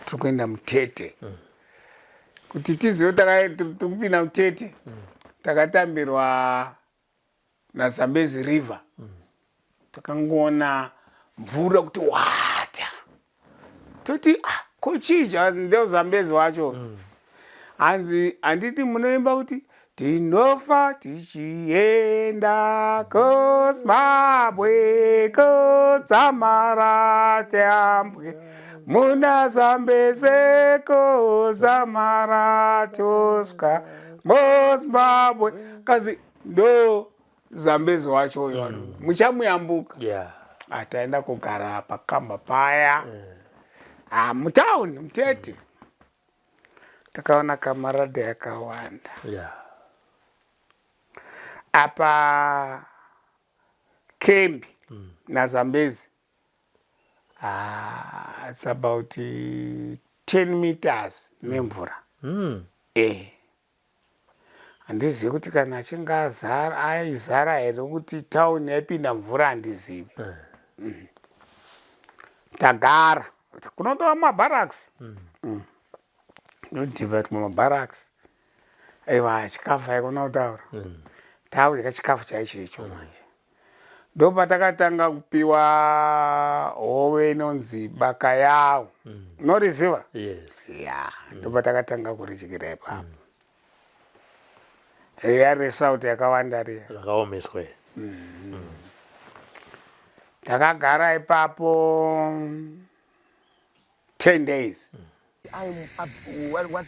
Tiri kuenda mutete. Kuti tizive tiri kupinda mutete, takatambirwa naZambezi River. Takangoona mvura kuti wata, toti, "Ah, ko chii?" Ndio Zambezi wacho. Hanzi, "Handiti munoimba kuti tinofa tichienda kuZimbabwe kudzamara tayambuke muna Zambezi, kudzamara tosvika muZimbabwe?" Kazi ndo Zambezi wacho uyo, muchamuyambuka. Ataenda kugara pakamba paya, ah, mutauni mutete. Takaona kamaradhi akawanda. Apa Kembi naZambezi, ah, it's about 10 meters nemvura. Handizivi kuti kana achinge azara, aizara here kuti tauni yaipinda mvura, handizivi. Tagara kunotova mabarracks, nodhivhatwa mabarracks. Aiwa, chikafu haikona kutaura. Takudya chikafu chaicho icho manje. Ndopatakatanga kupiwa hove inonzi bacalhau. Unoriziva? Yes. Ya, ndopatakatanga kuridyira ipapo. Riya resauti yakawanda riya. Rakaomeswa. Takagara ipapo 10 days. What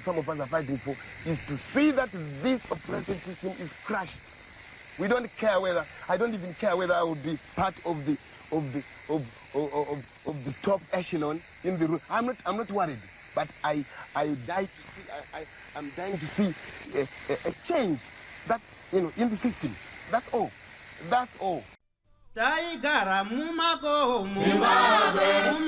some of us are fighting for is to see that this oppressive system is crushed. We don't care whether, I don't even care whether I will be part of the, of the, of the top echelon in the room. I'm not worried, but I die to see, I'm dying to see a change in the system. That's all. That's all. Taigara mumakomo, mumakomo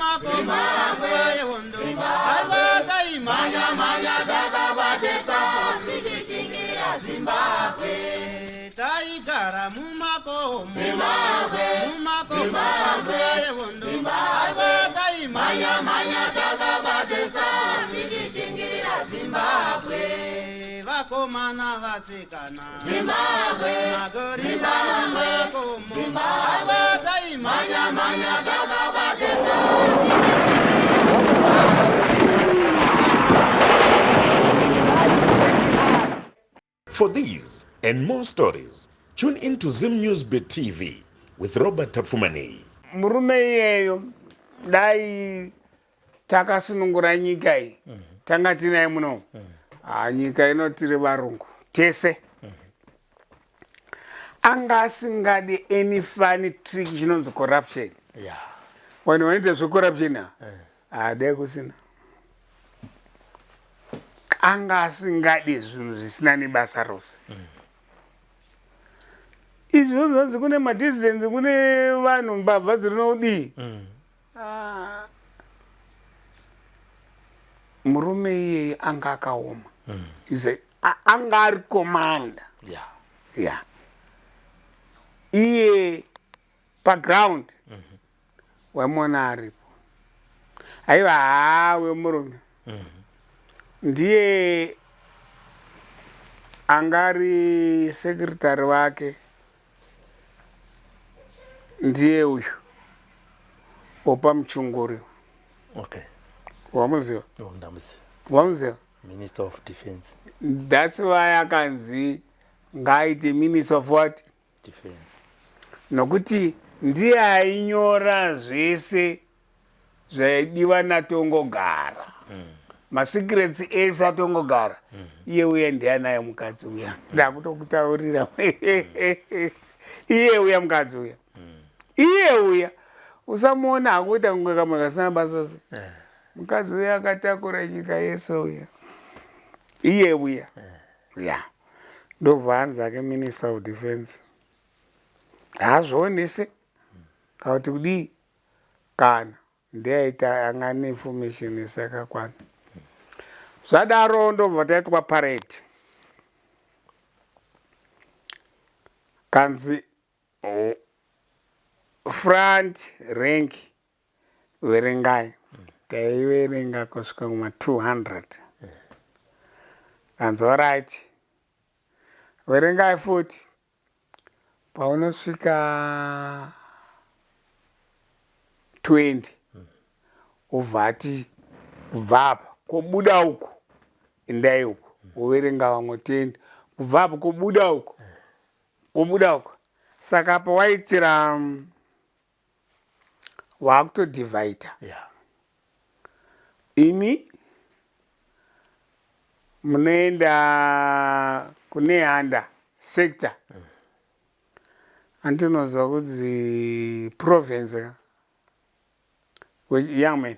nguva yehondo. Aiwa, taimhanya-mhanya takabatesa tichichingira Zimbabwe. Taigara mumakomo, mumakomo nguva yehondo. Aiwa, taimhanya-mhanya takabatesa tichichingira Zimbabwe. Vakomana, vasikana, Zimbabwe, magorila mumakomo. Aiwa, taimhanya-mhanya takabatesa tichichingira Zimbabwe. For these and more stories, tune in to Zim News Bit TV with Robert Tafumani. Murume iyeyo, dai takasunungura nyika iyi, tanga tinaye muno. Ah, nyika ino tiri varungu tese. Anga asingadi any funny trick chinonzi corruption. Vanhu vanoita zvecorruption haadai kusina. Anga asingadi zvinhu zvisina nebasa rose. Izvozvo zvanzi kune madissidents, kune vanhu mbavha dzirinodii. Ah. Murume iyeye anga akaoma. Anga ari commander. Ya, iye paground waimuona aripo. Aiwa, hawe murume ndiye anga ari secretary wake, ndiye uyu Opa Muchinguri. Wamuziva? Oh, ndamuziva. Wamuziva? Minister of Defense. That's why akanzi ngaaite Minister of what? Defense. Nokuti ndiye ainyora zvese zvaidiwa naTongogara, masecrets ese aTongogara. Iye uya ndianaye mukadzi uya ndakutokutaurira, iye uya mukadzi uya, iye uya usamuona hakuita kunge kamwe kasina basa se mukadzi uya akatakura nyika yese uya, iye uya ya ndobva hanzi ake Minister of Defense. Haazvionese kuti kudii kana ndiaita anga neinformation yese yakakwana. Zvadaro ndobva taitwa parade, kanzi, "Oh, front rank, verengai." Taiverenga kusvika kuma 200. Kanzi alright. Verengai futi. Paunosvika 20 ubva ati kubva apa kobuda uku endai uku woverenga vamwe 20 kubva apa kobuda uku kobuda uku saka apa waitira wakutodivhaidha yeah. Imi munoenda kuNehanda sector andinoziva kuti province ka young man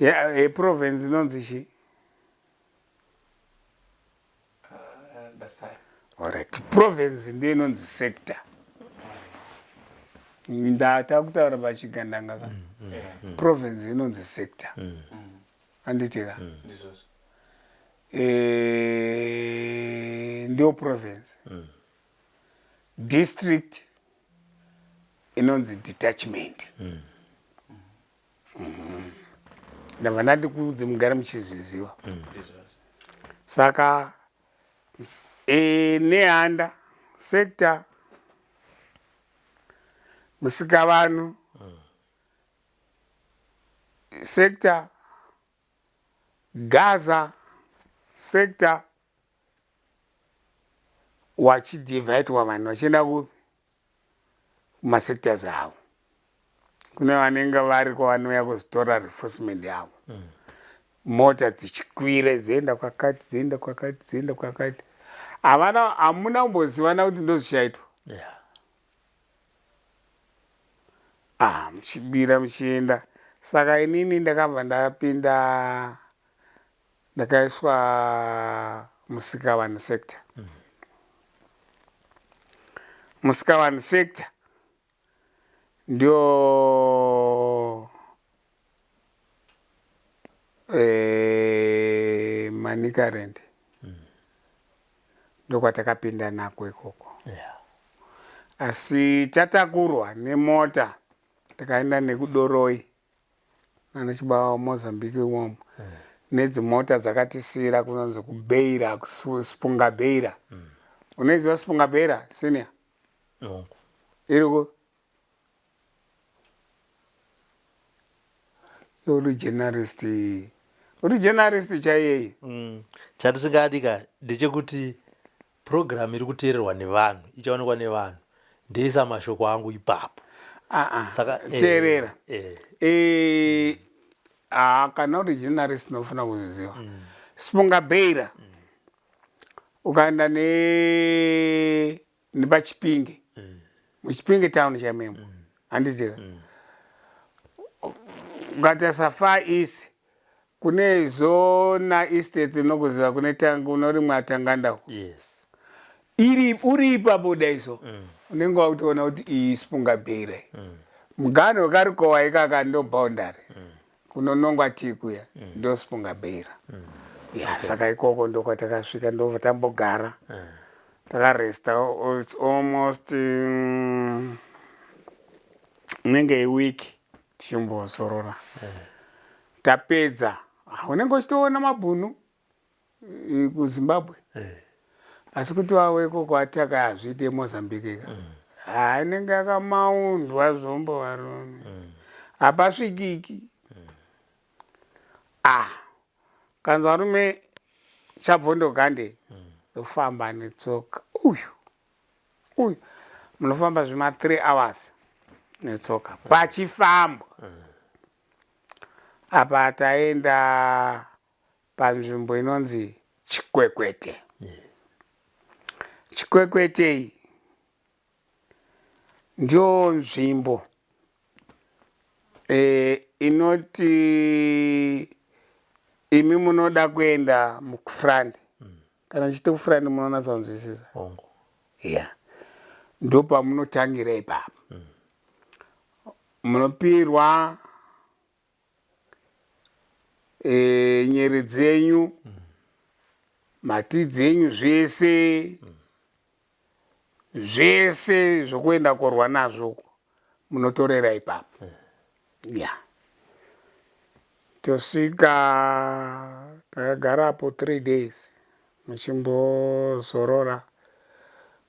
yeah, a province inonzi chii? Alright, province ndiyo inonzi sector. Ndatakutaura pachigandanga ka. Province inonzi sector. Anditi ka? Eh, ndiyo province. District inonzi detachment. Ndabva ndati kudzi mugare muchizviziva. Saka e, Nehanda sector Musikavanhu sector Gaza sector wachidivhaitwa vanhu vachienda kupi kumasectors avo kune vanenge variko vanouya kuzotora reinforcement yavo mota dzichikwira dzienda kwakati dzienda kwakati dzienda kwakati havana hamuna kumbozivana kuti ndozvichaitwa yeah. Ah, muchibira muchienda saka inini ndakabva ndapinda ndakaiswa Musikavanhu sector Musikavanhu sector ndio eh, Manicaland ndokwatakapinda nako ikoko yeah. Asi tatakurwa nemota takaenda nekuDoroi nana Chibawa Mozambique imomo nedzimota dzakatisiyira kunonzi kuBeira Sipunga Beira. Unoiziva Sipunga Beira senior? Nongo. Iri ku uri journalist, uri journalist chaiyeyi. Chandisingadi ka ndechekuti program iri kuteererwa nevanhu ichaonekwa nevanhu ndeisa mashoko angu ipapo. Aa. Saka Teerera. Eh. Eh, ah, kana uri journalist unofanira kuzviziva. Sipunga Beira ukaenda ne nepaChipinge muChipinge town chaimemo handiziva ukatarisa Far East kune Zona Estate unokuziva kune kunorimwa tanganda uko. Yes. Iri uri ipapo daiso unenge wakutoona kuti iyi Sipunga Beira mugano weKarikowa ikaka ndo boundary kunonongwa tii kuya ndo Sipunga Beira ya. Saka ikoko ndokwatakasvika ndobva tambogara takaresta. It's almost inenge iweek tichimbozorora. Tapedza, ah, unenge uchitoona mabhunu kuZimbabwe asi kuti wave ikoko ataka hazviite Mozambique ka ha inenge yakamaundwa zvombo varume hapasvikiki. Ah, kanzi varume chabvondogande ndofamba netsoka uyu uyu munofamba zvima 3 hours netsoka pachifambwa. Apa taenda panzvimbo inonzi Chikwekwete. Chikwekwete iyi ndiyo nzvimbo inoti imi munoda kuenda mufront. Kana chiti kufront munonatsa kunzwisisa. Hongu. Ya, ndo pamunotangira ipapo munopirwa nyere dzenyu mati dzenyu zvese zvese zvokuenda korwa nazvo munotorera ipapo ya. Tosvika takagarapo 3 days muchimbozorora.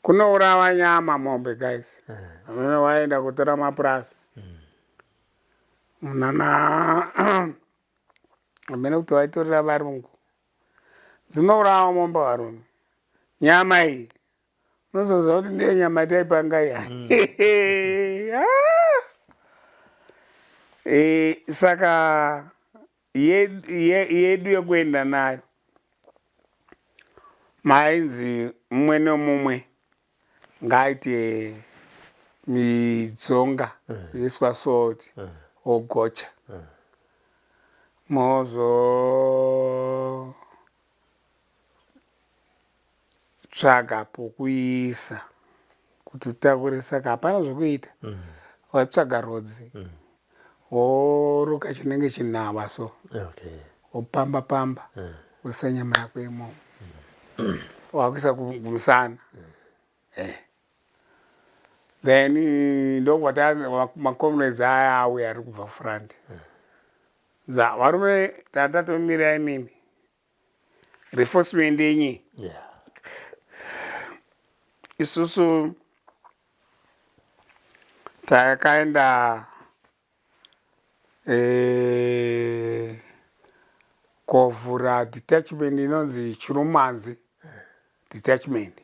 Kunourawa nyama mombe guys. Amene waenda kutora mapurasi. Munana amene kuti waitorera varungu. Dzinourawa mombe varume. Nyama iyi unozoziva kuti ndiyo nyama yataipanga iya. Ah! Saka yedu yekuenda nayo mainzi mumwe nemumwe ngaaite midzonga yoiswa salt ogocha mozo tsvaga pokuisa kuti utakure saka hapana zvekuita watsvaga rodzi woruka chinenge chinhava so wopamba pamba woisa nyama yako imomo wakuisa kumusana Then ndokubva macomrades aya auya ari kubva kufront za varume tatatomira imimi reinforcement yenyi Yeah. Isusu takaenda kovhura detachment inonzi Chirumanzi detachment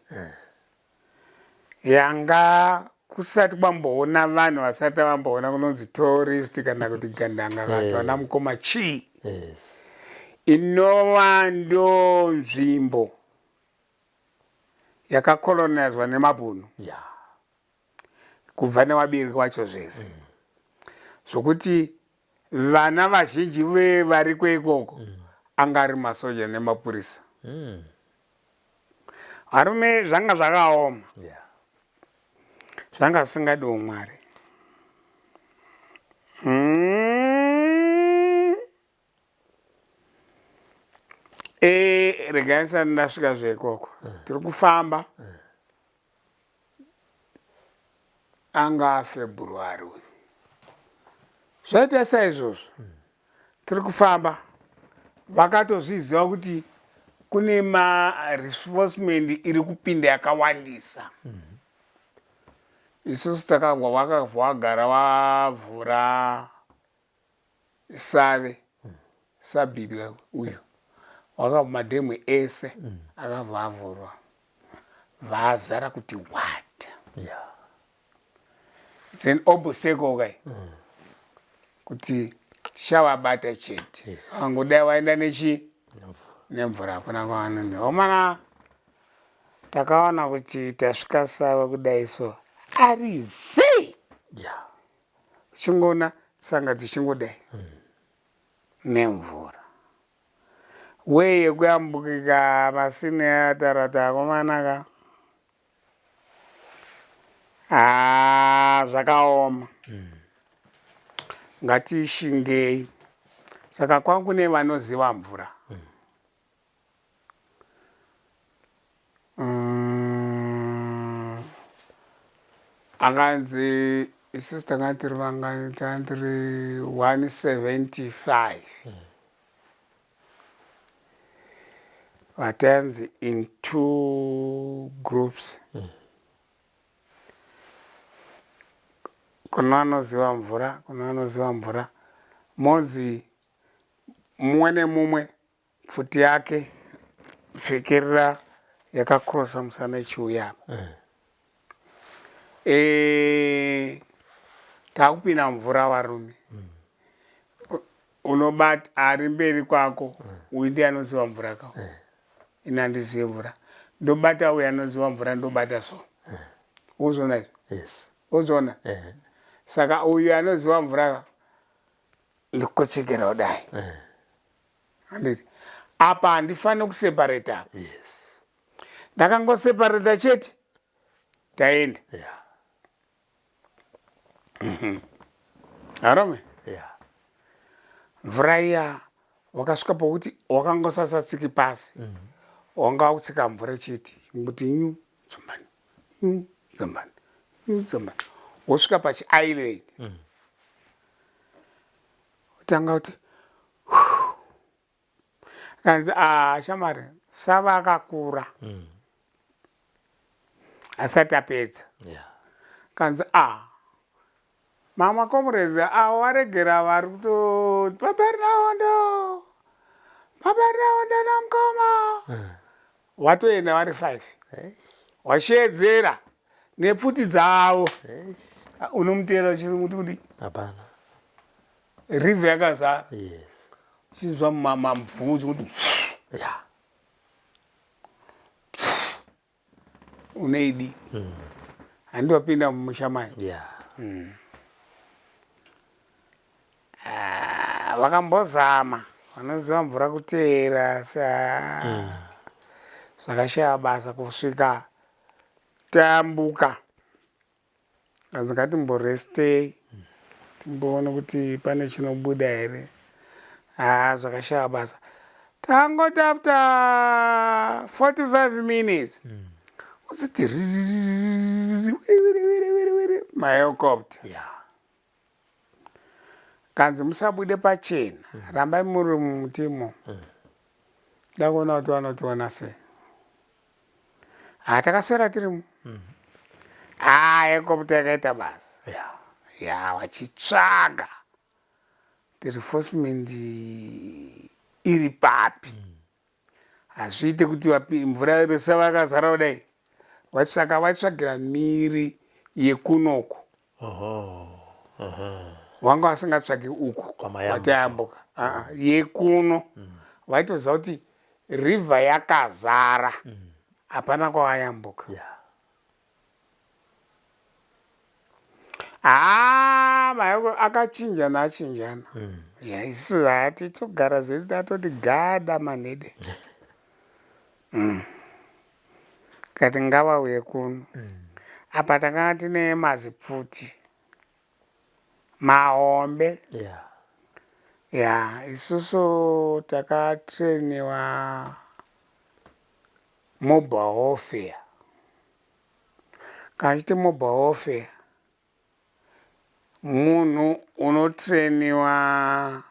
yanga kusati kwamboona vanhu vasati vamboona kunonzi tourist kana kuti gandanga kana kuti vana mukoma chii inova ndo nzvimbo yakacolonizwa nemabhunu kubva nevabereki vacho zvese zvokuti vana vazhinji variko ikoko anga ari masoja nemapurisa. Varume zvanga zvakaoma zvanga zvisingadiwo Mwari. Regai ndisati ndasvika zveikoko tiri kufamba anga February uyu zvaita saizvozvo tiri kufamba vakatozviziva kuti kune mareinforcement iri kupinda yakawandisa. Isusu takabva vakabva vagara vavhura Save sabibi uyu wakabva madhemu ese akabva avhurwa vazara kuti what It's an obstacle kai kuti tichavabata chete vangodai vaenda nechi nemvura hakuna kwavanoenda omana. Takaona kuti tasvika Save kudai so ari zii Uchingoona tsanga dzichingodai nemvura. Way yekuyambukika masini ataura kuti akomana ka haa zvakaoma. Ngatishingei. Saka kwangu kune vanoziva mvura. Akanzi isusu tanga tiri vangani tanga tiri 175 vatanzi in two groups kuna vanoziva mvura kuna vanoziva mvura monzi mumwe nemumwe Pfuti yake pfekerera yakakrosa musana ichiuya apa. Takupinda mvura varume. Unobata ari mberi kwako uyu ndiye anoziva mvura ka. Ini handizive mvura. Ndobata uyu anoziva mvura ndobata so. Uzona izvi? Yes. Uzona? Saka uyu anoziva mvura ka ndikochekera kudai. Handiti apa handifaniri kuseparata apa. Yes. Ndakangoseparata chete taenda. Arume. Mvura iya wakasvika pokuti wakangosasatsiki pasi. Wanga wakutsika mvura chete. Kuti nyu dzombani. Nyu dzombani. Nyu dzombani. Wosvika pachi island. Wotanga kuti Kanzi a ah, shamari sava akakura mm. asati apedza yeah. Kanzi a ah, mama comrades avo varegera vari kuto pamberi nehondo pamberi nehondo namukoma mm. Watoenda vari 5 hey. Washeedzera nepfuti dzavo hey. Ah, unomuteera uchimuti kudii? Hapana. River yakazara. Yes. Chinzwa mamvuu kuti yeah. Uneidi mm. Handi wapinda mumusha mai yeah. Mm. Ah, vakambozama vanoziva mvura kuteera sa mm. Zvakashaya basa kusvika tayambuka kanzi ngatimborestei mm. Timboona kuti pane chinobuda here haa zvakashaya basa tangoti after 45 minutes mm. Usiti mahelicopter yeah. Kanzi musabude pachena mm. Rambai muri mumutimo mm. Ndakuona kuti vanotiona sei ha takaswera tirimo mm. Ah, helicopter yakaita basa yeah. Ya vachitsvaga the reinforcement iri papi mm. Hazviite kuti mvura resava yakazara kudai vatsvaka vatsvagira miri yekunoku wanga vasingatsvagi uku kwatayambuka uh -uh. Yekuno mm. Vaitoziva kuti river yakazara hapana mm. Kwavayambuka yeah. Haa maoko akachinjana achinjana mm. Ya isusu hati togara zvedu tatoti gada manhede mm. Kati ngavauye kuno mm. Apa takanga tine mazipfuti mahombe yeah. Ya isusu takatrainiwa mobile warfare. Kana chiti mobile warfare munhu unotrainiwa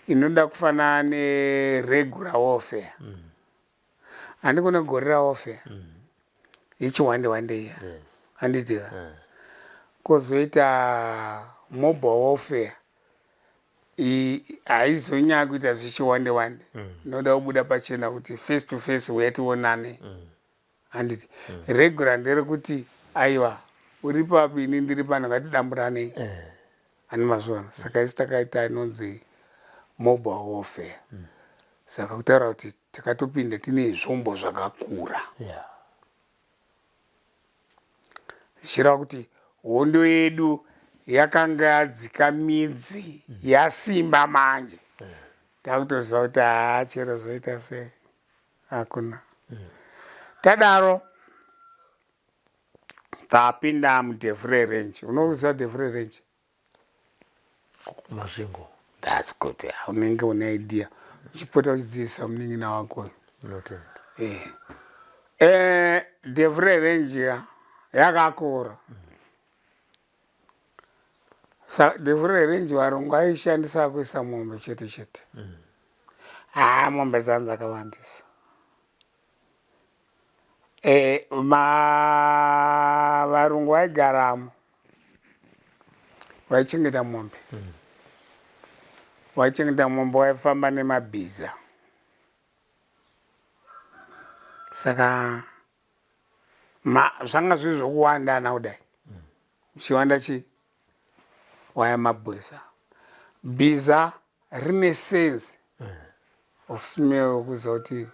inoda kufanana neregular warfare handi kune guerrilla warfare mm. Yechiwande wande iya yes. Handitika mm. Kwozoita mobile warfare haizonyanya kuita zvechiwande wande mm. Inoda kubuda pachena kuti face to face uya tionane mm. Handiti mm. Regular nderekuti aiwa uri papi ini ndiri pano ngatidamburanei eh. Ani mazviona saka isi takaita inonzi mobile warfare mm. Saka kutaura kuti takatopinda tine zvombo zvakakura yeah. Zvichireva kuti hondo yedu yakanga yadzika midzi mm. Yasimba manje mm. Takutoziva kuti haa chero zvoita sei hakuna mm. Tadaro tapinda muDevure Range. Unoziva Devure Range? Masvingo. That's good, unenge une idea uchipota uchidzidzisa munin'ina wako. Notenda. Eh. Eh, Devure Range ya yakakura mm. Sa Devure Range varungu aishandisa kuisa mombe chete chete mm. Haa mombe dzangu dzakawandisa e, ma varungu vaigaramo vaichengeta mombe mm. Vaichengeta mombe vaifamba nemabhiza saka ma zvanga zviri zvokuwandana kudai mm. Uchiwanda chi waya mabhiza bhiza rine sense mm. of smell kuziva kuti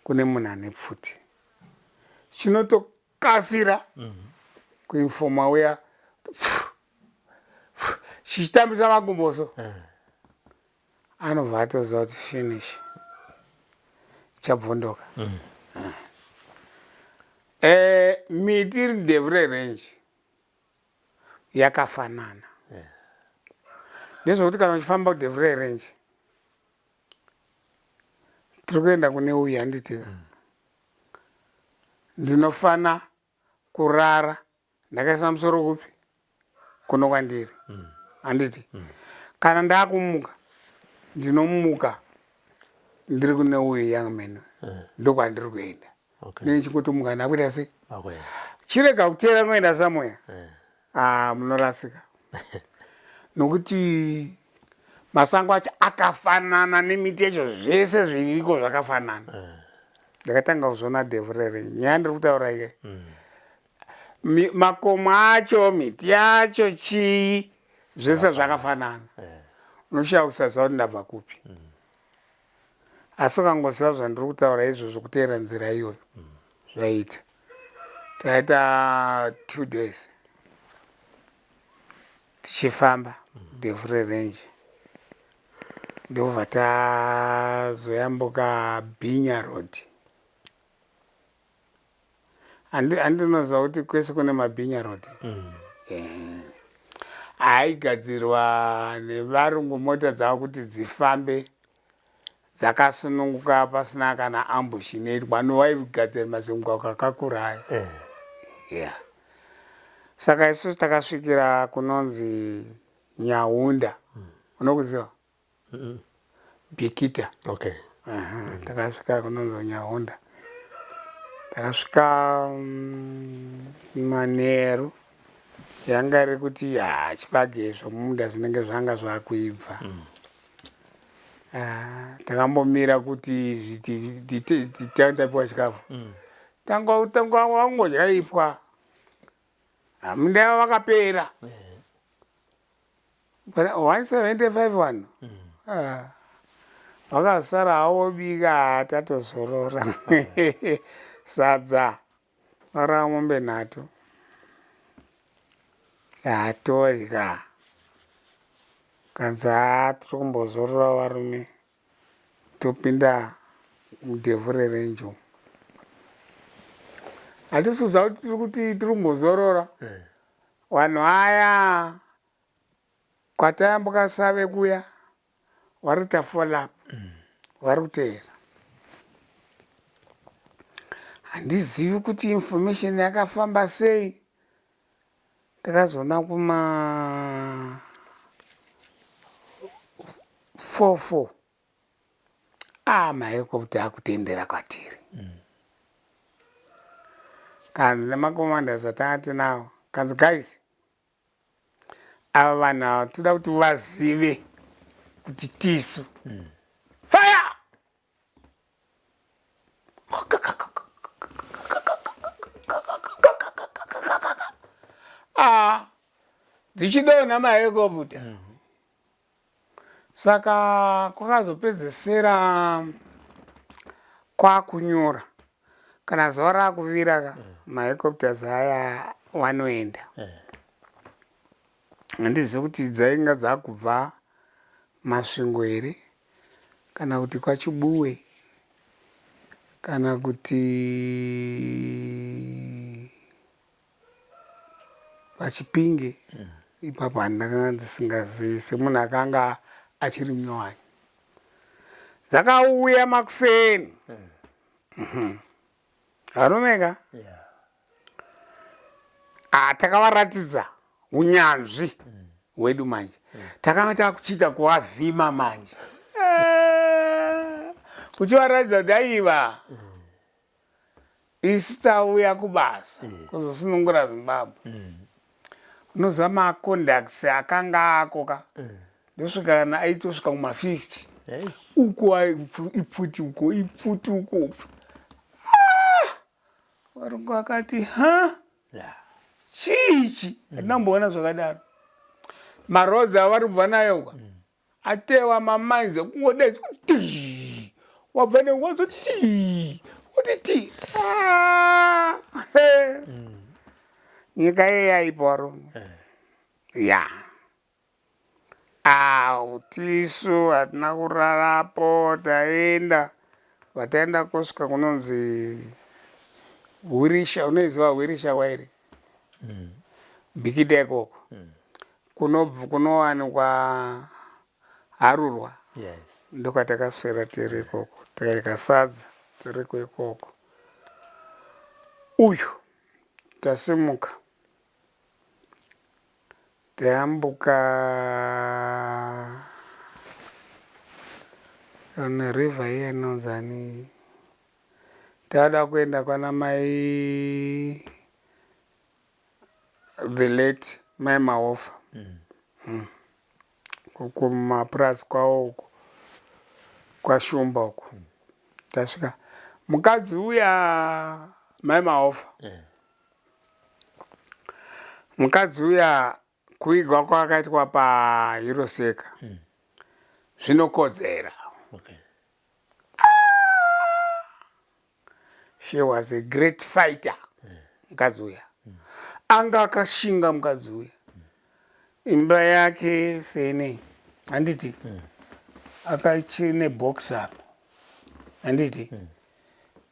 kune munhu ane pfuti chinotokasira mm -hmm. Kuinfoma uya chichitambisa makumbo so mm. Anobva atoziva kuti finish chabvondoka mm. Mm. E, miti iri Devure Range yakafanana yeah. Ndezvekuti kana uchifamba kuDevure Range tiri kuenda kune uyu handiti mm. Ndinofana kurara ndakaisa musoro kupi kuno kwandiri handiti mm. Kana ndakumuka ndinomuka. Ndiri kune uyu young man, ndokwandiri kuenda. Okay. Nechikuti mukana akuita sei? Akuenda. Chirega kuteera kuenda somewhere. Ah, munorasika, nokuti masango acho akafanana nemiti yacho, zvese zviriko zvakafanana. Ndakatanga kuzviona Devurere, nyaya ndiri kutaura ike. Makomo acho, miti yacho, chii, zvese zvakafanana. Unosvika kusaziva kuti ndabva kupi, asi ukangoziva zvandiri kutaura izvozvo, kuteera nzira iyoyo, zvaita. Taita 2 days tichifamba Devure Range, ndobva tazoyambuka Bhinya Road. Handinoziva kuti kwese kune maBhinya Road. Aigadzirwa nevarungu mota dzavo kuti dzifambe dzakasununguka, pasina kana ambush inoitwa. Nowaigadzira mazimugwagwa akakura aya. Yeah, saka isusu takasvikira kunonzi Nyaunda. Unokuziva Bikita? Okay. Aha, takasvika kunonzi Nyaunda. Takasvika manheru, yanga iri kuti ha, chibage zvomumunda zvinenge zvanga zvakuibva. Ah, takambomira kuti titange tapiwa chikafu. Tanga wangodya ipwa, minda yavo vakapera 175 vanhu. Ah, vakasara havo bika, tatozorora sadza vara mombe 3, hatodya. Kanzi, ha, tiri kumbozorora varume, topinda muDevure Range umu. Hatisi kuziva kuti tiri kuti tiri kumbozorora. Vanhu aya kwatayambuka Save kuya, vari kuita follow up, vari kuteera. Handizivi kuti information yakafamba sei. Ndakazoona kuma 44 a mahelicopter akutendera kwatiri. Kanzi nemacommanders atanga tinawo, kanzi, "Guys, ava vanhu ava toda kuti vazive kuti tisu. Fire!" Ah, dzichidonha mahelicopter. Saka kwakazopedzesera kwakunyura kana zuva rakuvira ka, mahelicopters aya wanoenda. Handizivi kuti dzainga dzakubva Masvingo here, kana kuti kwaChibuwe, kana kuti paChipinge ipapo, handakanga ndisingazivi semunhu akanga achiri munyowani. Dzakauya makuseni. Varume ka. Ah, takavaratidza unyanzvi hwedu manje. Takanga takuchiita kuvavhima manje. Eh, uchivaratidza kuti aiva, isu tauya kubasa kuzosunungura Zimbabwe. Unoziva macontacts akanga ako ka, ndosvika kana aitosvika kuma50. Hey. Uko ipfuti, uko ipfuti, uko. Ah! Varungu akati, "Ha, chiichi? Hatina kumboona zvakadaro." Maroads avari kubva nayo kwa atewa mamines ekungodai ti wabva newazo ti kuti ti. Ah, he. Nyika iye yaipa varume ya. Au, tisu hatina kurarapo, taenda vataenda kusvika kunonzi Hwirisha. Unoiziva Hwirisha kwairi? Bikita ikoko kunobva kunowanikwa harurwa. Ndokwatakaswera tiri ikoko, tikaika sadza tiriko ikoko. Uyu tasimuka, tayambuka. Pane river iya inonzi ani tada kuenda kwana mai the late mai Mahofa Kumapurazi kwavo uko kwaShumba uko. Tasvika mukadzi uya mai Mahofa. Mukadzi uya kuigwa kwakaitwa paHiroseka zvinokodzera. Okay. She was a great fighter mukadzi uya. Anga akashinga mukadzi uya. Imba yake sene handiti akachine box apa handiti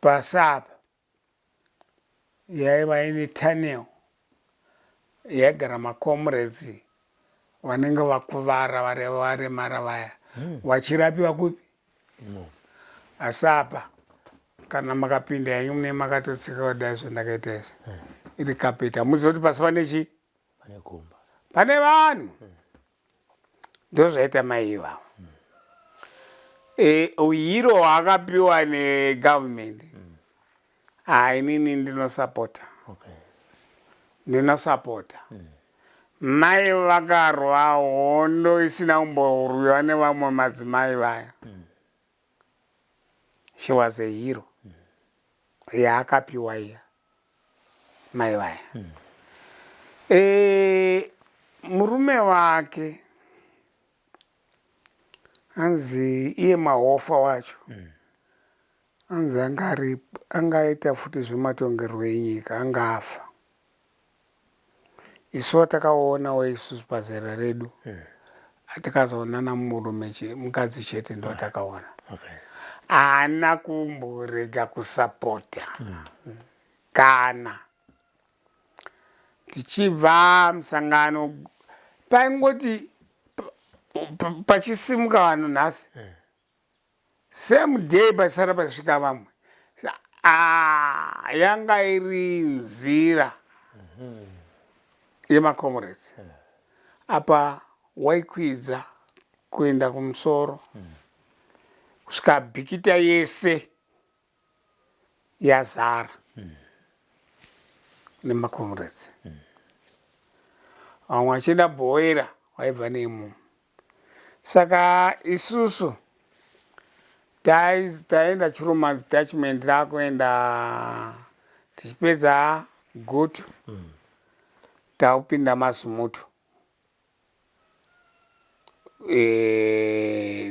pasi apa yaiva ine tunnel yaigara macomrades vanenge vakuvara varemara vaya vachirapiwa kupi asi apa kana makapinda henyu mune makatotsika kudai zvandakaita izvi iri carpet hamuzivi kuti pasi pane chii pane vanhu ndozvaita mai ivavo uhiro hwaakapiwa negovernment haa inini ndinosapota Okay. Ndinosapota mai vakarwa hondo isina kumborwiwa nevamwe madzimai vaya she was a hero yaakapiwa iya mai vaya Murume wake hanzi iye Mahofa wacho hanzi anga ari anga aita futi zvematongerwo enyika anga afa. Isu watakaonawo isusu pazera redu tikazoonana murume mukadzi chete ndowatakaona. Haana kumborega kusapota kana tichibva musangano paingoti pachisimuka vanhu nhasi same day pasara pasvika vamwe. Ah, yanga iri nzira yemacomrades apa waikwidza kuenda kumusoro kusvika bhikita yese yazara nemacomrades vamwe vachienda bhoera vaibva neimomo Saka isusu taenda Chirumanzi detachment takuenda tichipedza Gutu takupinda Mazumutu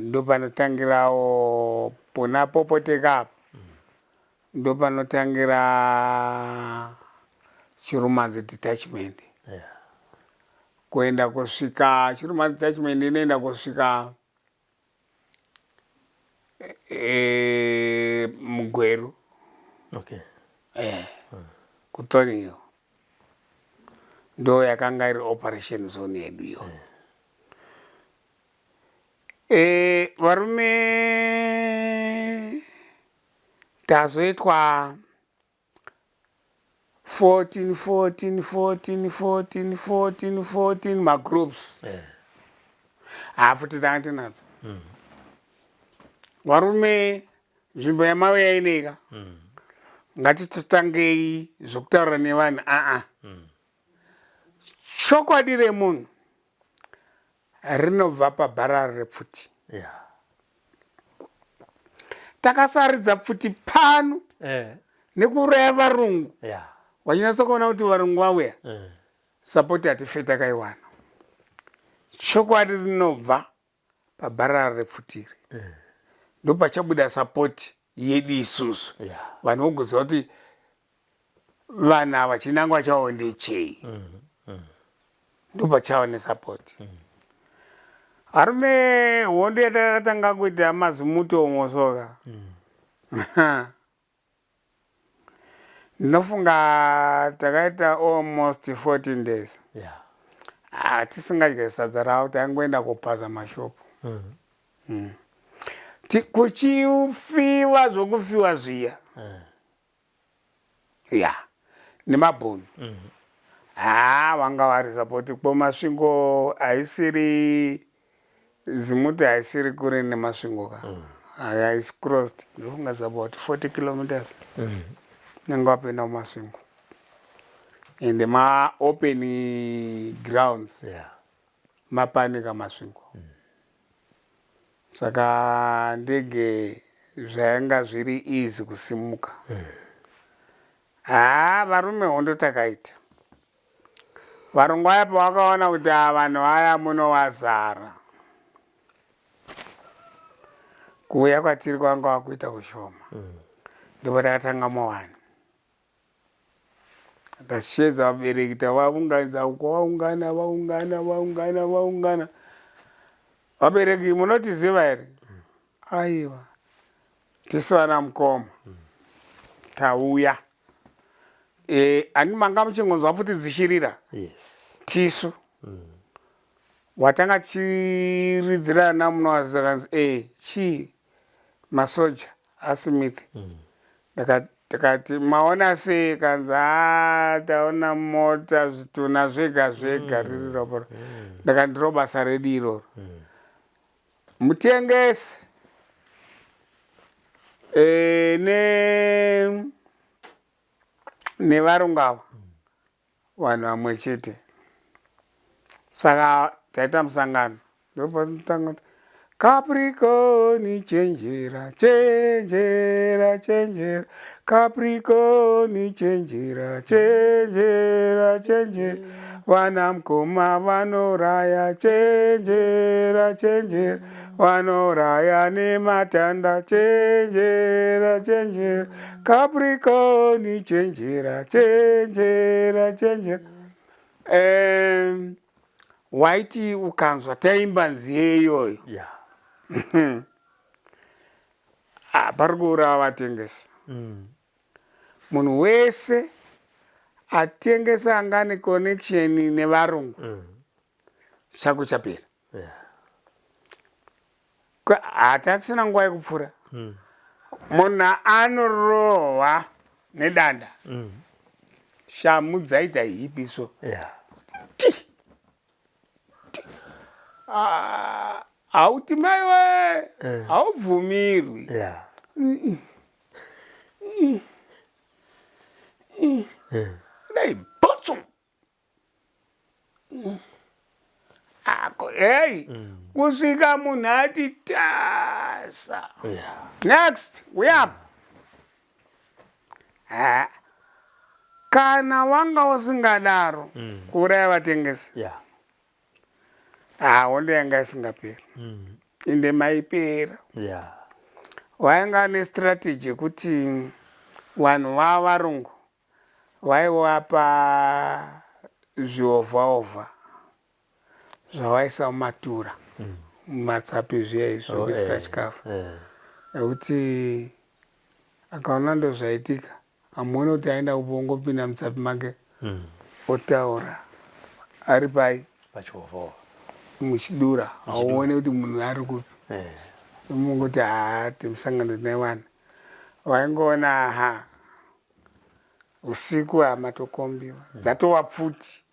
ndopanotangirawo pona Popoteka apo ndopanotangira Chirumanzi detachment Kuenda kusvika Chirumanzi detachment inoenda kusvika Mugweru. Okay. KuThornhill. Ndo yakanga iri operation zone yedu iyo. Varume tazoitwa 14 14 14 14 14 14 magroups hafu titanga tinadzo varume nzvimbo yamauya ineika ngatitotangei zvokutaura nevanhu aa chokwadi remunhu rinobva pabharari repfuti Yeah. Takasaridza pfuti pano nekuuraya varungu. Yeah. Vachinatsa kuona kuti varungu vauya. Support hatife takaiwana. Chokwadi rinobva pabharara repfuti iri. Ndopachabuda support yedu isusu. Yeah. Vanhu vogoziva kuti vanhu ava chinangwa chavo ndechei. Ndopachava nesupport. Varume hondo yatakatanga kuita mazimuto umo soka. Ndinofunga takaita almost 14 days. Yeah. Ah, tisingadye sadza ravo taingoenda kopaza mashopu. Kuchifiwa zvokufiwa zviya. Ya nemabhunu haa vanga vari support ko Masvingo haisiri Zimuti haisiri kure neMasvingo ka. Aya is crossed ndofunga is about 40 kilometers nenge wapinda muMasvingo ende maopen grounds mapanika Masvingo. Saka ndege zvainga zviri easy kusimuka. Haa varume hondo takaita. Varungu vaya pavakaona kuti ava vanhu vaya munovazara. Kuuya kwatiri kwanga wakuita kushoma. Ndipo takatanga mowani. Tashedza vabereki tavaunganidza uko vaungana vaungana vaungana vaungana. Vabereki munotiziva here? Aiwa. Tisu vana mukoma. Tauya. E, ani manga muchingonzwa pfuti dzichirira? Yes. Tisu. Watanga tichiridzirana munowaziva kanzi e chii masoja aSmith. Tikati maona sei kanzi haa taona mota zvitunha zvega zvega riri ropa. Ndakati ndiro basa redu iroro. Mutengesi e, ne nevarungu ava vanhu vamwe chete. Saka taita musangano ndopanotanga kuti Capricorn chenjera chenjera chenjera Capricorn chenjera chenjera chenjera vana mukoma vanoraya chenjera chenjera vanoraya nematanda chenjera chenjera Capricorn chenjera chenjera chenjera. Waiti ukanzwa taimba nziyo iyoyo ah, pari kuuraya vatengesi. Munhu wese atengesa anga ane connection nevarungu chako chapera. Hatasina nguva yekupfuura. Munhu anorohwa nedanda. Shamu dzaita hipi so. Ti. Ti. Ah, hauti maiwe haubvumirwi. Dai botso. Ako, hey, kusvika munhu ati tasa. Next, we up. Ha. Kana wanga usingadaro kuuraya vatengesi. Ha, hondo yanga isingaperi. Ende maipera. Wainga nestrategy yekuti vanhu vavarungu vaivapa zviovhaovha zvavaisa mumatura mumatsapi zviya izvi zvekuisira chikafu nekuti akaona ndozvaitika hamuoni kuti aenda kupi ongopinda mutsapi make otaura ari pai pachiovhaovha muchidura hauone kuti munhu ari kupi mungoti haa timusangano nevana vaingoona aha usiku hamatokombiwa dzatova pfuti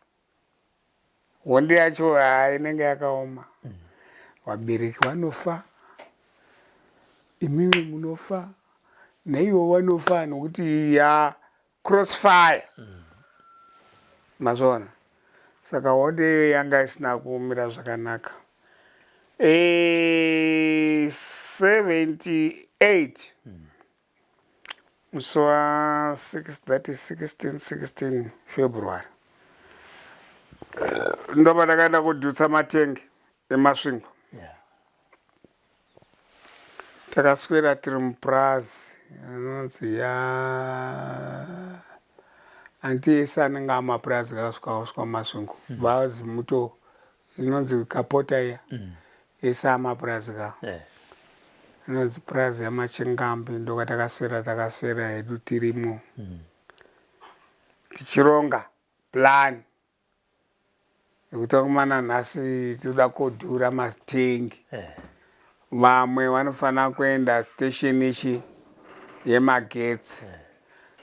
hondo yacho haa inenge yakaoma. Vabereki vanofa, imimi munofa, naivo vanofa nokuti ya crossfire. Mazviona? Saka hondo iyoyo yanga isina kumira zvakanaka. E, 78 musi wa 6 that is 16 16 February ndopandakaenda kudhutsa matengi eMasvingo. Takaswera tiri mupurazi inonzi ya anti ese anenge amapurazi kakasvika kusvika muMasvingo bvazi muto inonzi kapota iya ese amapurazi ka inonzi purazi yaMachingambi ndokwatakaswera takaswera hedu tirimo tichironga plan yekuti vakomana nhasi toda kodhura matengi vamwe vanofanira kuenda station ichi yemagetsi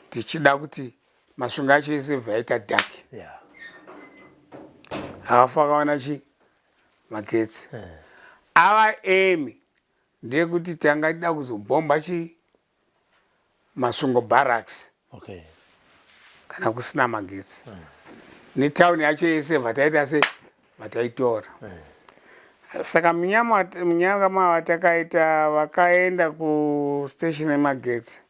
tichida kuti Masvingo acho ese bvaita dark. Havafa vakawana chi magetsi. Ava emi. Ndeyekuti tanga tida kuzobhomba chii Masvingo Barracks. Okay. Kana kusina magetsi. Netown yacho yese vataita se vataitora. Saka munyama munyama watakaita vakaenda kustation yemagetsi.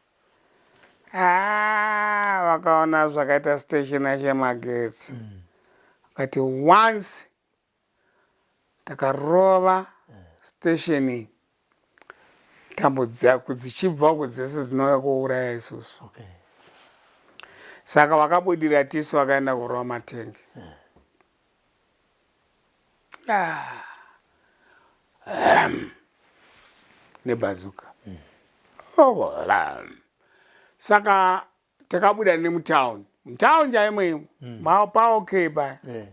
Ah, vakaona zvakaita station yacho yemagetsi. Vakati once Takarova station iyi tambo dzako dzichibva uko dzese dzinouya kuuraya isusu. Okay. Saka vakabudira tisu vakaenda kurova matengi. Ah. Nebazuka. Oh, saka takabuda nemutown mutown chaimo imo mm. paok paya yeah.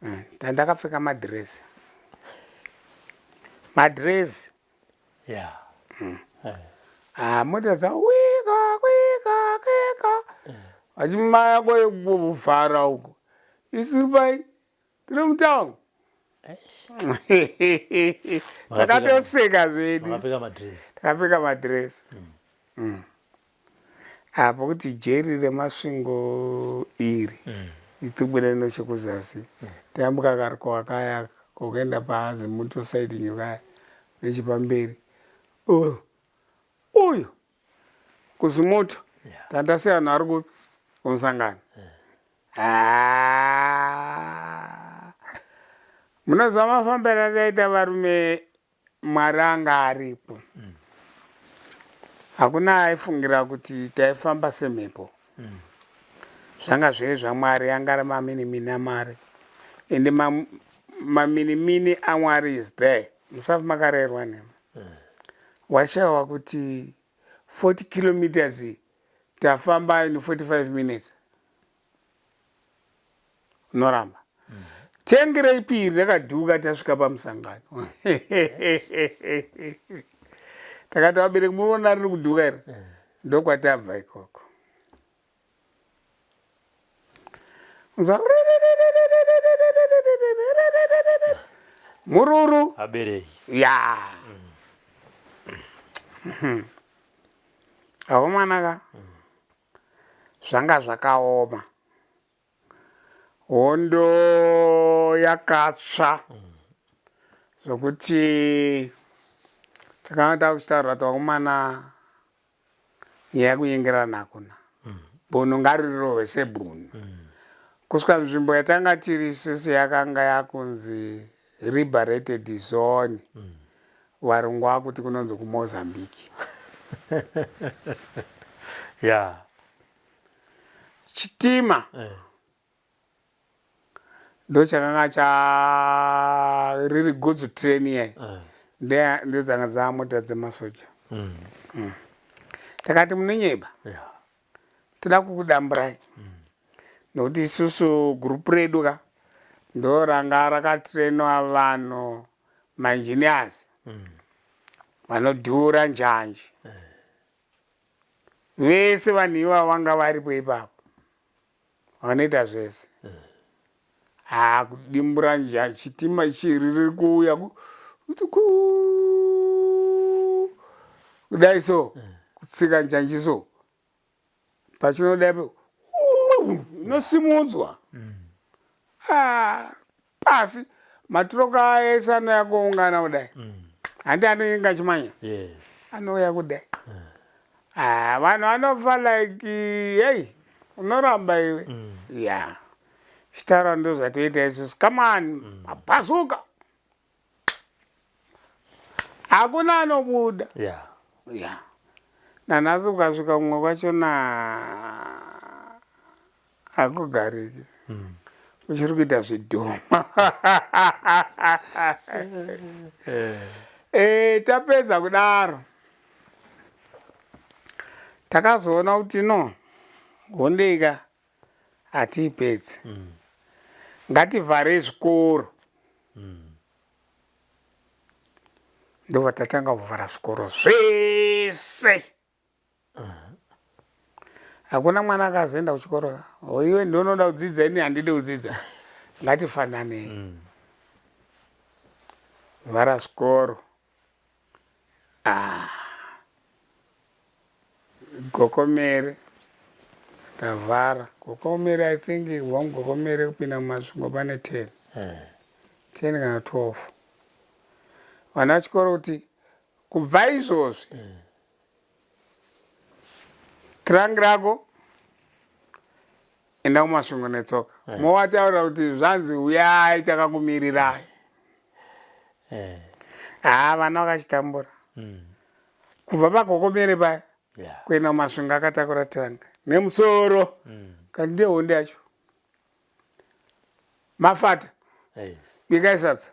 Eh, tandakapfeka madress madress yeah. mm. yeah. ah, mota dza wika wika kika vachimaya kuvhara uko isiri pai tiri mutown takatoseka zvedu takapfeka madress mm. Apo kuti jeri reMasvingo iri mm. itibuda nechekuzasi mm. tayambuka karikowa kaya kokuenda pazimuto side nyokaya nechepamberi uyu uyu kuzimuto yeah. tandasiya vanhu vari kupi kumusangano yeah. Ah. Munoziva mafambiro ataita varume Mwari anga aripo. Hakuna aifungira kuti taifamba semhepo. Zvanga zviri zvaMwari anga ari maminimini aMwari. Ende maminimini aMwari is there. Musafi makarerwa nhema. Washaiwa kuti 40 kilometers tafamba in 45 minutes. Unoramba. Tengi reipiri rakadhuka tasvika pamusangano. Takati vabereki munoona riri kudhuka here? Ndokwatabva ikoko. Unzwa mururu. Vabereki. Ya. Akomana ka. Zvanga zvakaoma. Hondo yakatsva zvokuti takanga takuchitaura kuti vakomana nyaya yekunyengerana hakuna. Bhunu ngarirohwe sebhunu. Kusvika nzvimbo yatanga tiri isusu yakanga yakunzi liberated zone. Varungu vakuti kunonzi kuMozambique. Yeah. Chitima eh. Ndochakanga cha riri goods train iye eh. Ndodzanga dzamota dzemasoja mm. Mm. Takati munonyeba yeah. Toda kukudamburai nokuti isusu group redu ka ndo ranga rakatrainwa vanhu maengineers vanodhura njanji vese vanhu ivavo vanga varipo ipapo vanoita zvese haa kudimbura njanji chitima chiri kuuya kudai so kutsika njanji so pachinodai inosimudzwa ah, pasi matiroka aya ese anouya kuungana kudai handi anenge achimanya yes. Anouya kudai ah, vanhu vanofa like hey unoramba iwe mm. Ya chitaura ndo zvatoita isusu come on mabhazuka hakuna anobuda yeah. Ya nanhasi ukasvika kumwe kwachona hakugariki uchiri kuita zvidhoma eh, tapedza kudaro takazoona kuti no hondeika hatiipedzi ngativharei zvikoro ndobva tatanga kuvhara zvikoro zvese hakuna mwana akazoenda kuchikoro iwe ndinoda kudzidza ini handidi kudzidza ngatifananei vhara zvikoro. Ah. Gokomere tavhara Gokomere I think kubva muGokomere kupinda muMasvingo pane 10 10 kana 12 vana chikoro kuti kubva izvozvi trunk rako enda kuMasvingo netsoka movataurira kuti zvanzi uyai takakumirirai. Haa vana vakachitambura kubva paGokomere paya kuenda kuMasvingo akatakura trunk nemusoro kandi ndiyo hondo yacho. Mafata bikai sadza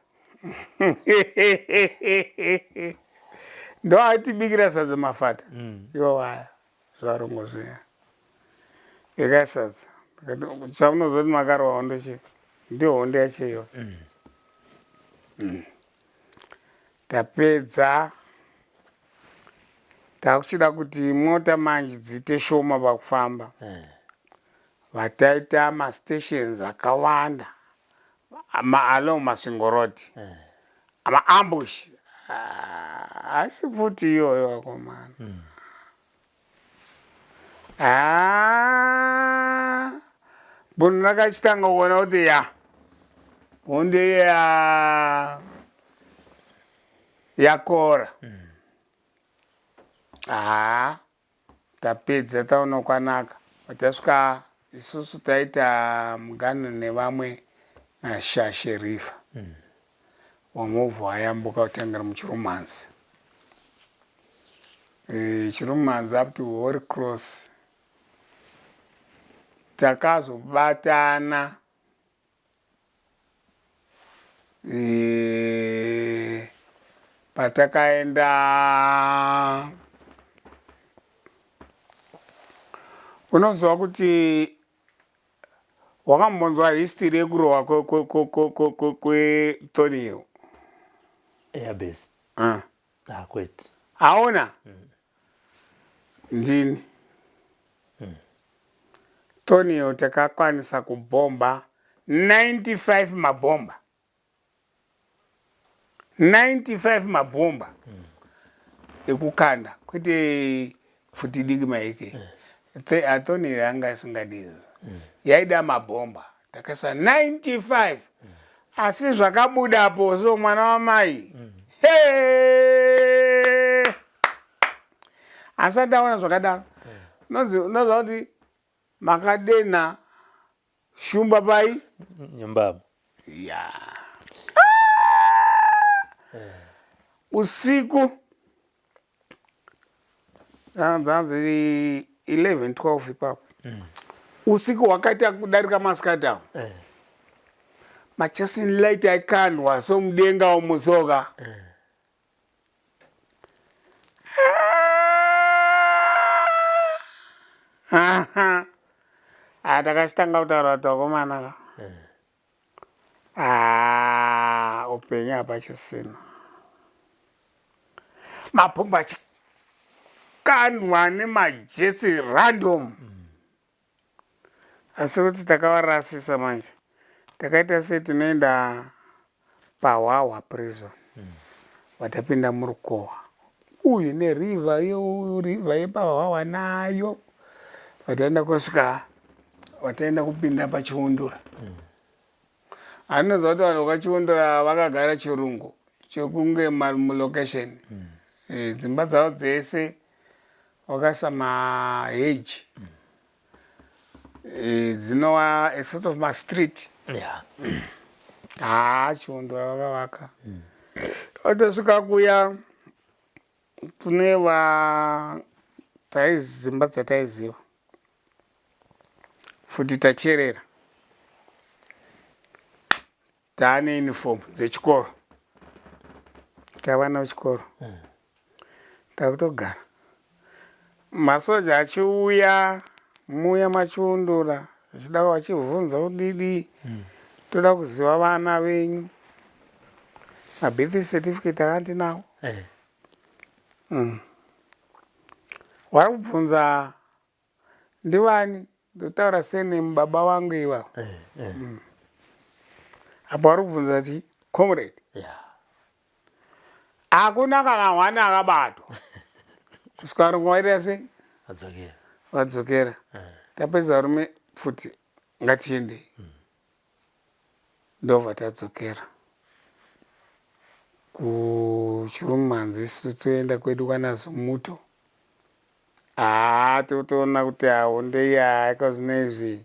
ndoatibikira sadza mafata iwo aya zvarungu zviya bikai sadza chaunozoti makarwa hondo chii ndiyo hondo yacho iyoyo. Tapedza takuchida kuti mota manje dziite shoma pakufamba. Vataita mastations akawanda along Masvingo Road maambush haisi pfuti iyoyo vakomana. Bunhu rakachitanga kuona kuti ya hondo iya yakora. Haa tapedza taona kwanaka tasvika isusu taita muganhu nevamwe naShashe River wamobva wayambuka kutangera muChirumanzi. Chirumanzi up to Holy Cross takazobatana patakaenda unoziva kuti wakambonzwa history yekurohwa kweThornhill? Airbase. Ah, kwete. Hauna? Ndini. Thornhill takakwanisa kubhomba 95 mabhomba. 95 mabhomba ekukanda kwete pfuti diki maike. Thornhill yanga isingadi izvo. Yaida mabhomba. Takaisa 95. Asi zvakabudapo so mwana wamai. Hey! Asati aona zvakadaro. Unoziva kuti makadena shumba pai? Nyumbamo. Ya. Usiku dzanzi 11 12 ipapo. Usiku hwakaita kudarika masikati awo. Machesin light aikandwa so mudenga umu soka. Ah, takachitanga kutaura kuti vakomana ka. Ah, upenyu hapachisina. Mabhomba achikandwa nemajetsi random. Asi kuti takavarasisa manje. Takaita sei tinoenda paHwahwa prison. Watapinda murukowa. Uyu neriver yo river yepaHwahwa nayo. Wataenda kusvika wataenda kupinda paChiundura. Anoziva kuti vanhu vekwaChiundura vakagara chirungu chekunge mulocation. Dzimba dzavo dzese wakaisa maheji. Dzinova a sort of mastreet. Haa Chiundura vakavaka. Watosvika kuya kune va dzimba dzataiziva futi tacherera taane uniform dzechikoro tavana vechikoro takutogara masoja achiuya muya machiundura zvichida vachibvunza kudidi toda kuziva vana venyu mabirth certificate akandinawo. Vari kubvunza ndivani ndotaura surname baba vangu ivavo. Apo vari kubvunza ti comrade. Hakuna kana hwani akabatwa kusvika varungu vaita sei? Vadzokera. Vadzokera. Tapedza varume futi ngatiendei. Ndobva tadzokera kuChirumanzi isu toenda kwedu kwana Zumuto. Haa totoona kuti hondo iya haika izvi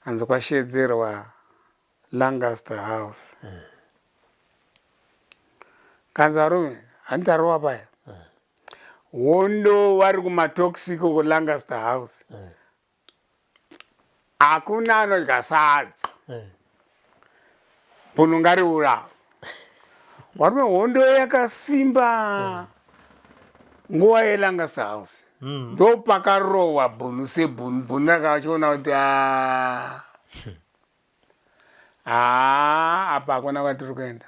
hanzi kwashedzerwa Lancaster House. Kanzi varume handitarova paya. Hondo vari kumatox ikoko Lancaster House. Hakuna anodya sadza. Punhu ngariurawe. Varume hondo yakasimba. Nguva yeLancaster House. Ndopakarohwa bhunu sebhunu. Bhunu rakachiona kuti haa haa apa hakuna kwatiri kuenda.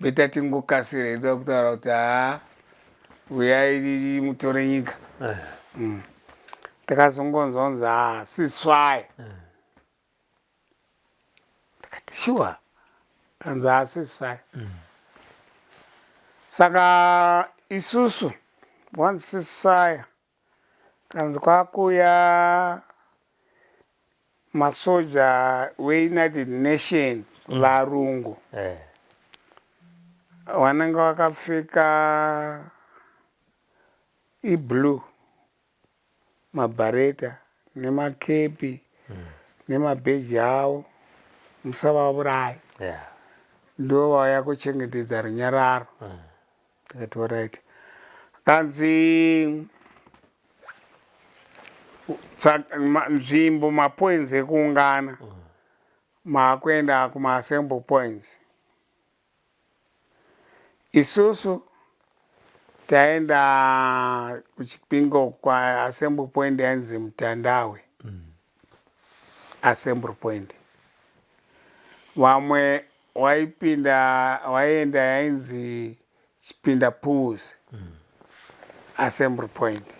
Beta tingokasira hedu kutaura kuti haa uyai mutore nyika. Takazongonzwa kunzi haa ceasefire. Ndikati sure. Kanzi haa ceasefire. Saka isusu once ceasefire kanzi kwakuya masoja weUnited Nation varungu vanenge vakapfeka iblue mabhareta nemakepi nemabheji avo musavaurayi. Ndo vauya kuchengetedza runyararo. Tikati alright. Kanzi nzvimbo mapoints ekuungana maakuenda kumaassembly points. Isusu taenda kuChipinge kwaassembly point yainzi Mutandawe assembly point. Vamwe waipinda waienda yainzi Chipinda Pools assembly point.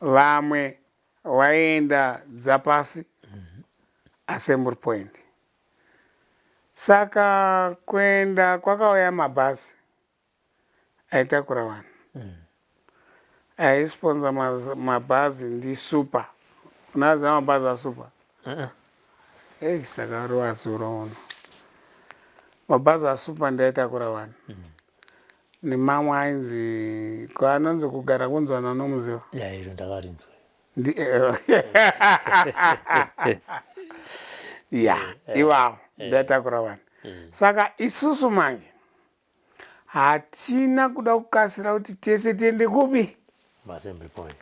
Vamwe waienda Dzapasi assembly point. Saka kuenda kwakauya mabhazi aitakura vanhu. Aisponsa mabhazi ndiSuper. Unoaziva mabhazi aSuper? Ei saka uri wazuro uno. Mabhazi aSuper ndiaitakura vanhu. Nemamwe ainzi kwaanonzi kugara kunzwana nomuziva. Ya iro ndakarinzwa. Ya ivavo ndaitakura vanhu. Saka isusu manje hatina kuda kukasira kuti tese tiende kupi? Assembly point.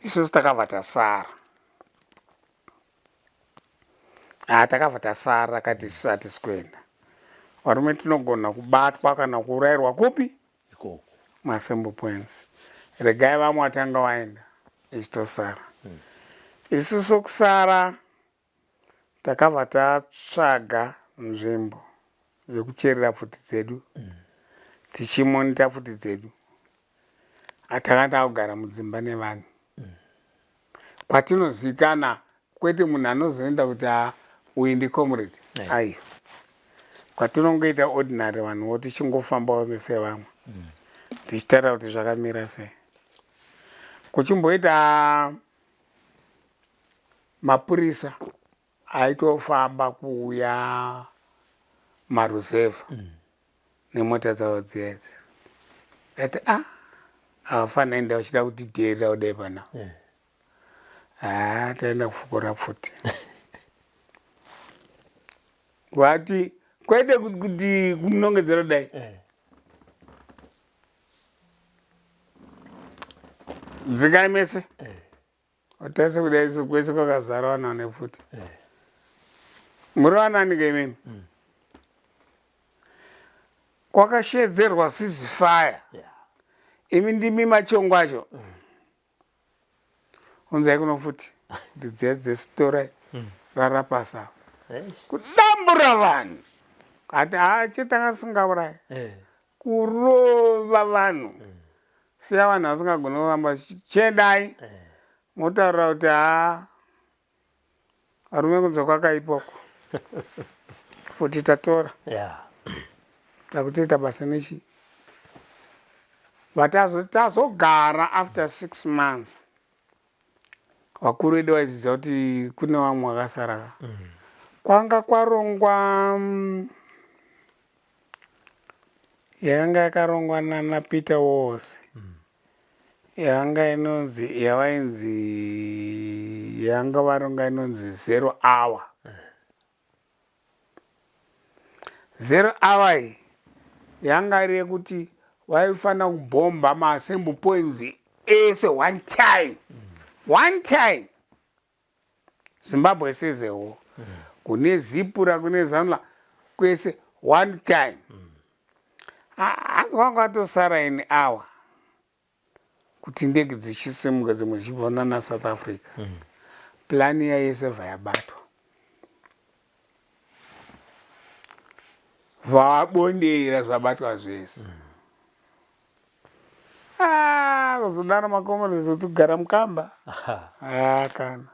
Isusu takabva tasara. Takabva tasara takati isusu hatisi kuenda. Varume tinogona kubatwa kana kuurayirwa kupi? Ikoko. Maassembly points. Regai vamwe vatanga vaenda ichitosara. Isusu kusara takabva tatsvaga nzvimbo yekucherera pfuti dzedu. Tichimonita pfuti dzedu. Tanga takugara mudzimba nevanhu. Kwatinozikana kwete munhu anozoenda kuti uyu ndicomrade. Aiwa. Kwatinongoita ordinary vanhuwo tichingofambawo sevamwe. Tichitaura kuti zvakamira sei. Kuchimboita mapurisa aitofamba kuuya maruzevha nemota dzavo dziya idzi. Ati havafanira enda vachida kutidherera kudai panapa. Taenda kufukura pfuti. Vati kwete kuti kunongedzera kudai. Dzingai mese. Tese kudai so kwese kwakazara vanhu vane pfuti. Muri vanani ke imimi? Kwakashedzerwa ceasefire. Imi ndimi machongo acho. Unzai kuno futi. Ndidziya dzesitorai. Rara pasi apa. Kudambura vanhu. Ati chetanga singaurayi. Kurova vanhu. Siya vanhu vasingagoni kufamba. Chiendai. Motaura kuti varume kunze kwakaipa uko. Futi tatora. Takutoita basa nechi but tazogara after 6 months vakuru vedu vaiziva kuti kune vamwe vakasara ka. Kwanga kwarongwa yakanga yakarongwa nana Peter Walls. Yanga inonzi yavainzi yanga varonga inonzi zero hour. Zero hour iyi yanga iri yekuti vaifanira kubhomba maassembly points ese one time. One time. Zimbabwe sezewo. Kune Zipura, kune Zanla, kwese one time. Hanzi kwanga kwatosara in hour kuti ndege dzichisimuka dzimwe dzichibva nana South Africa. Plan iya yese bva yabatwa. Vabondera zvabatwa zvese. Ah, kuzodaro makomrades kuti kugara mukamba. Ah, kana.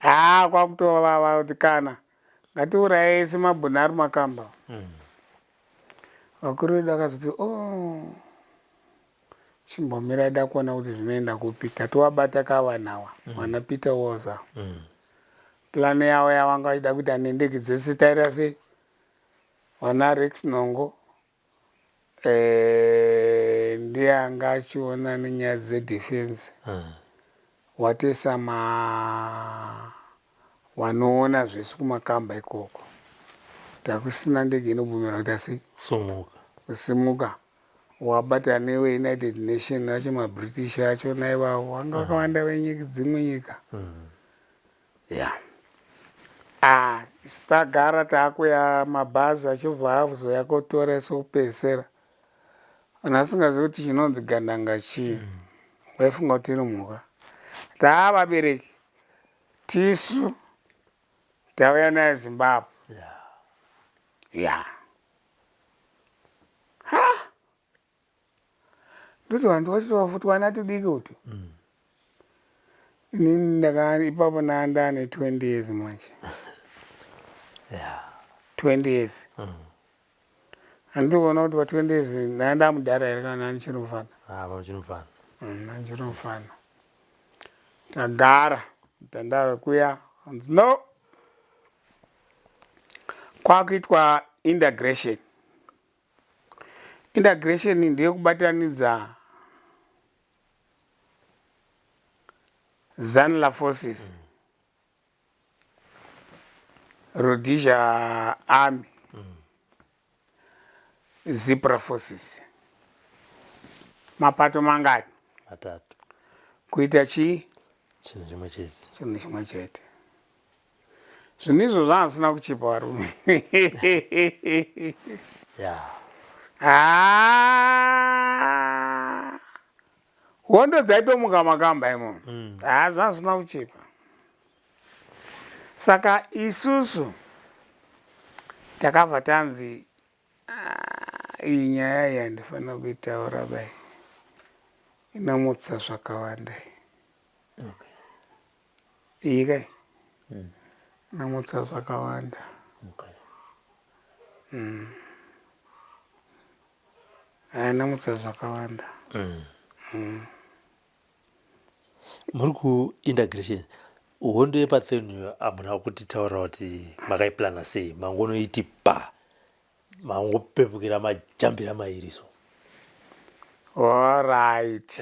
Ah, kwakutovava kuti kana. Ngatiuraye ese mabhunu ari makamba. Vakuru vedu vakazoti, oh, chimbomira da kuona kuti zvinoenda kupi. Tatovabata kavanawa, vana Peter Woza. Plan yavo yavanga vachida kuita nendege dzese taita sei? Vana Rex Nongo ndiye anga achiona nenyaya dzedefense. Watesa ma wanoona zvese kumakamba ikoko. Takusina ndege inobvumirwa kuita sei? Sumuka. Kusimuka. Wabata newe United Nation acho maBritish acho naivavo vanga vakawanda venyika dzimwe nyika. Yeah. Ah, tagara taakuya mabhazi achibva azoya kotora isu kupedzisira. Vanhu vasingazivi kuti chinonzi gandanga chii. Vaifunga kuti iri mhuka. Taa vabereki tisu tauya naye Zimbabwe. Yeah. Ha! Ndoti vanhu vachitova futi vana tudiki utu. Inini ndaka ipapo ndane 20 years manje. Yeah. 20 years. Handiri kuona kuti pa 20 years ndanga ndamudhara here kana ndichiri mufana. Ah, pachiri mufana. Ndichiri mufana. Tagara tandave kuya hanzi no. Kwakuitwa integration. Integration ndeyekubatanidza Zanla forces, Rhodesia Army, Zipra forces. Mapato mangani? Matatu. Kuita chii? Chinhu chimwe chete. Chinhu chimwe chete. Zvinhu izvo zvanga zvisina kuchipa varume. Yeah. Ah. Hondo dzaitomuka makamba imomo. Ah, zvanga zvisina kuchipa. Saka isusu takabva tanzi iyi nyaya iyi handifanira kuitaura bai. Inomutsa zvakawanda. Okay. Iyi kai inomutsa zvakawanda. Okay. Inomutsa zvakawanda. Muri kuintegration hondo yepathenu hamuna kutitaurira kuti makaiplana sei, mangonoiti pa mangopepukira majambira mairi so. Alright.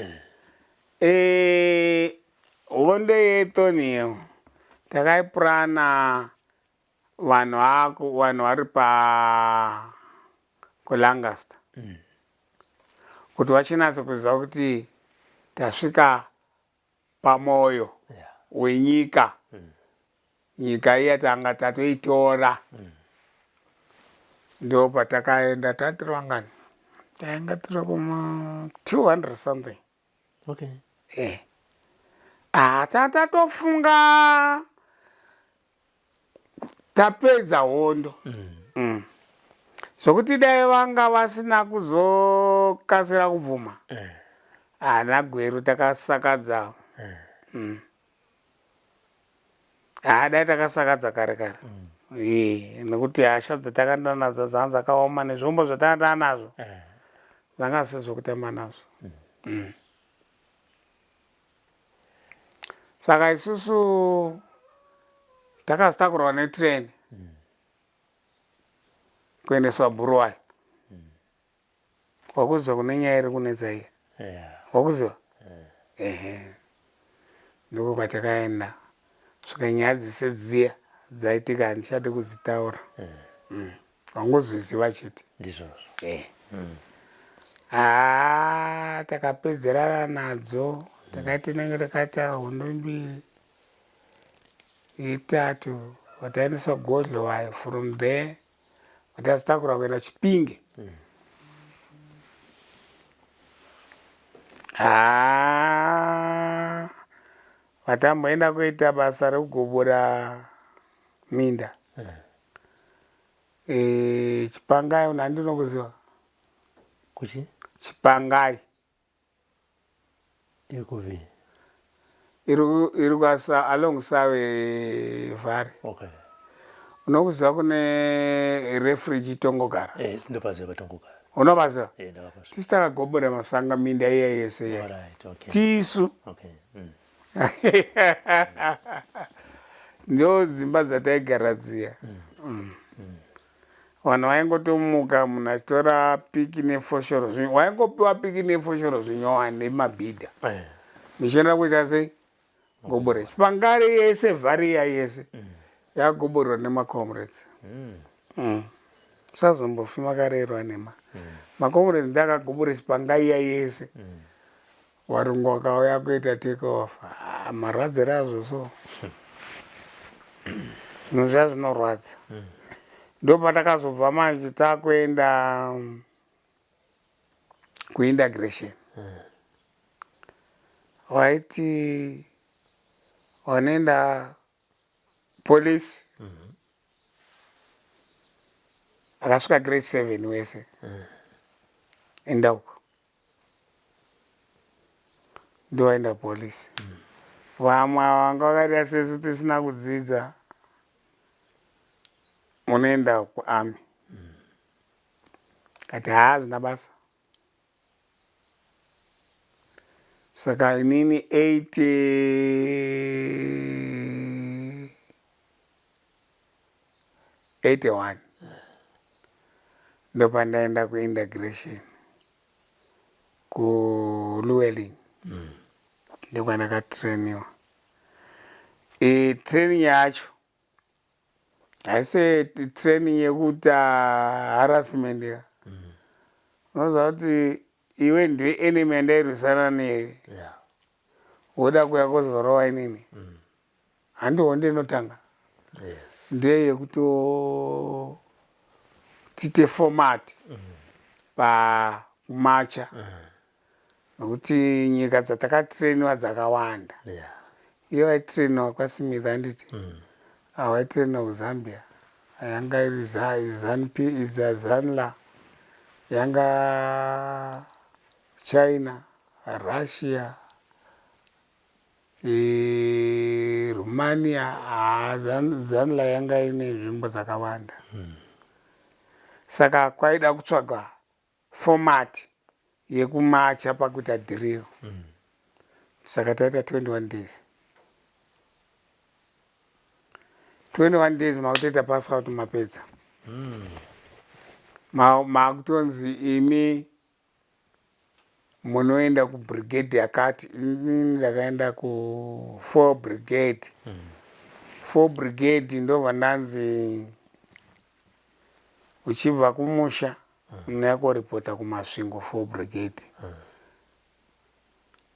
Hondo yeThornhill takaipurana vanhu aku vanhu vari pa kuLancaster. Kuti vachinatsa kuziva kuti tasvika pamoyo wenyika. Nyika iya tanga tatoitora. Ndo patakaenda tatiri vangani? Tainga tiri kuma 200 something. Okay. Ah, tatofunga tapedza hondo. Zvokuti dai vanga vasina kuzokasira kubvuma. Ana Gweru takasakadza. Ah, dai takasakadza kare kare. Ee, nekuti hasha dzatakanda nadzo dzanga dzakaoma nezvombo zvatanga tanazvo zvanga zvisiri zvekutamba nazvo. Saka isusu takazotakurwa netrain kuendeswa Bhuruwayo. Wakuziva kune nyaya iri kunetsa iya? Wakuziva? Ehe. Ndiko kwatakaenda. Svika nyaya dzese dziya dzaitika handichadi kudzitaura. Wangozviziva chete. Ndizvozvo. Eh. Haa takapedzerana nadzo takaita inenge takaita hondo mbiri itatu vataendeswa Godlowayo from there vatazitakura kuenda Chipinge. Haa vatamboenda kuita basa rekugobora minda. Eh, Chipangai una handinokuziva. Kuchi? Chipangai. Iri kupi? Iri kwasa along Sawe Valley. Okay. Unokuziva kune refuge Tongogara? Eh, ndopaziva paTongogara. Unopaziva? Eh, ndakapaziva. Tisu takagobora masanga minda iya yese iya. Alright, okay. Tisu. Okay. Ndo dzimba dzataigara dziya. Vanhu vaingotomuka munhu achitora piki nefoshoro, waingopiwa piki nefoshoro zvinyowani nemabhidha. Muchienda kuita sei? Gobora. Chipangare yese, vhariya yese yagoborwa nemacomrades. Usazombofi makarerwa nema. Macomrades ndakagobora chipangaiya yese. Varungu vakauya kuita take off. Ah, marwadziro azvo so. Zvinhu zviya zvinorwadza. Ndopatakazobva manje takuenda kuintegration. Waiti wanoenda police akasvika grade 7 wese. Enda uko. Ndowaenda police. Vamwe vanga vakaita sesu tisina kudzidza munoenda kuarmy. Kati haa zvina basa. Saka inini 80 81 ndopandaenda kuintegration kuLueling. Ndokwandakatrainiwa. Training yacho haisi training yekuita harassment ya. Unoziva kuti iwe ndiwe enemy yandairwisana newe. Woda kuuya kuzorova inini. Handi hondo inotanga. Ndeye yekuto tiite format pakumacha. Nokuti nyika dzatakatrainiwa dzakawanda. Iye waitrainiwa kwaSmith handiti? Waitrainiwa kuZambia. Yanga iri ZANLA. Yanga China, Russia, Romania. ZANLA yanga ine nzvimbo dzakawanda. Saka kwaida kutsvagwa format yekumacha pakuita drill. Saka taita 21 days. 21 days makutoita pass out mapedza. Makutonzi imi munoenda kubrigade yakati. Inini ndakaenda ku 4 brigade. 4 brigade ndobva ndanzi uchibva kumusha unouya koripota kuMasvingo 4 brigade.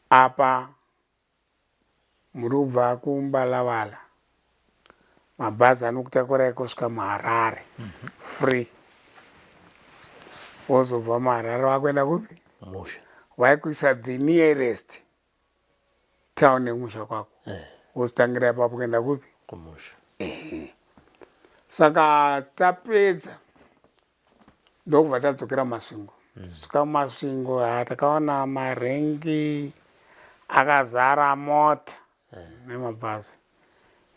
Apa muri kubva kuMbalawala, mabhazi anokutakurai kusvika muHarare free. Wozobva muHarare wakuenda kupi? Musha. Waikuisa the nearest town yekumusha kwako. Wozotangira ipapo kuenda kupi? Kumusha. Saka tapedza ndokubva tadzokera Masvingo. Svika muMasvingo takaona marengi akazara mota nemabhazi.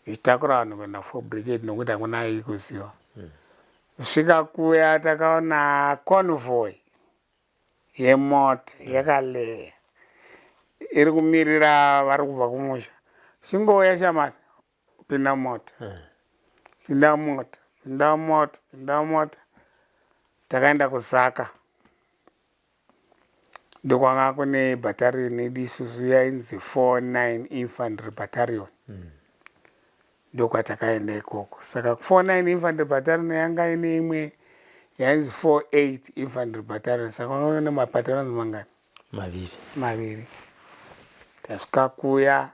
Ichitakura vanhu kuenda 4 brigade nokuti hakuna aikuziva. Kusvika kuya takaona convoy yemota yakaleya iri kumirira vari kubva kumusha. Chingouya shamari pinda mota. Pinda mota, pinda mota, pinda mota. Takaenda kuZaka. Ndokwanga kune battalion yedu isusu yainzi 49 Infantry Battalion. Ndokwatakaenda ikoko. Saka 49 Infantry Battalion yanga ine imwe yainzi 48 Infantry Battalion. Saka kwanga kune mabattalions mangani? Maviri. Maviri. Tasvika kuya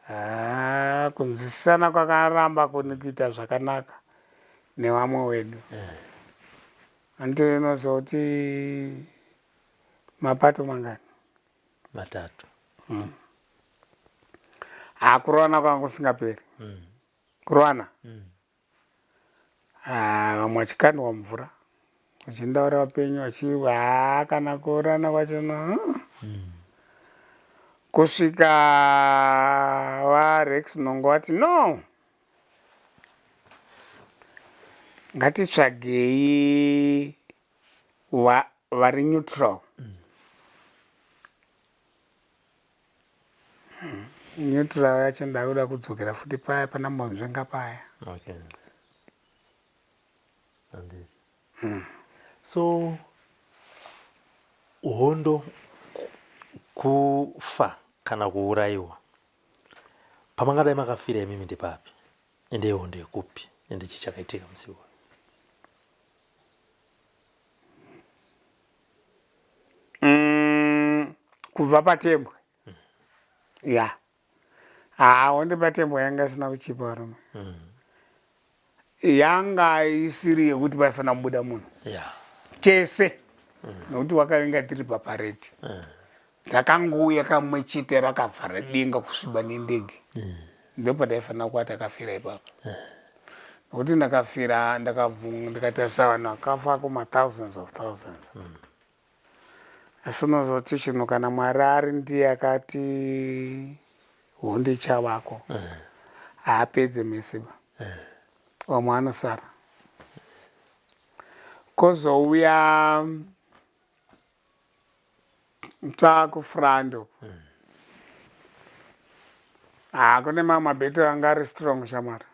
haa kunzwisisana kwakaramba kuita zvakanaka nevamwe wedu. Hanti unozoti mapato mangani? Matatu. Haa kurovana kwanga kusingaperi. Kurovana? Haa vamwe vachikandwa mvura. Vachienda vari vapenyu vachi haa kana kuurana kwachona. Kusvika vaRex Nhongo vati no. Ngatitsvagei vari neutral. Neutral yacho ndakuda kudzokera futi paya pana Mbonzvenga paya. Okay. So hondo kufa kana kuurayiwa pamangadai makafira imimi ndepapi ende ihondo yekupi ende chii chakaitika musi iwoyo? Kubva paTembwe. Ya. Haa hondo paTembwe yanga isina kuchipa varume. Yanga isiri yekuti paifanira kubuda munhu. Yeah. Tese. Nokuti wakavinga tiri paparade. Dzakangouya kamwe chete rakavhara denga kusviba nendege. Ndopataifanira kuva takafira ipapo. Nokuti ndakafira ndakabvunga ndikatarisa vanhu vakafa kuma thousands of thousands. Asi unozoti chinhu kana Mwari ari ndiye akati hondo ichavako haapedze mese ba. Vamwe vanosara. Kozouya taakufront uku. Haa kune mamwe mabhetero anga ari strong shamwari.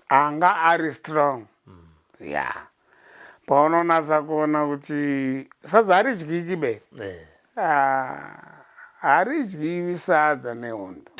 Anga ari strong. Ya. Paunonatsa kuona kuti sadza haridyiki be. Haridyiwi sadza nehondo.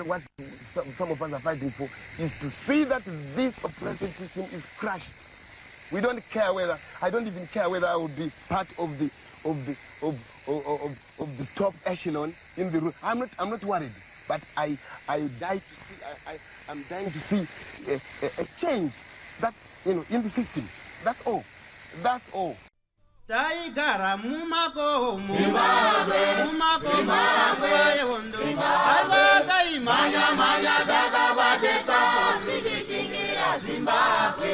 What some of us are fighting for is to see that this oppressive system is crushed. We don't care whether, I don't even care whether I will be part of the, of the, of, of, of, of the top echelon in the room. I'm not worried, but I die to see, I'm dying to see a change that, you know, in the system. That's all. That's all. Taigara mumakomo Zimbabwe mumakomo yehondo aiwa taimhanya mhanya takabatesa tichichingira Zimbabwe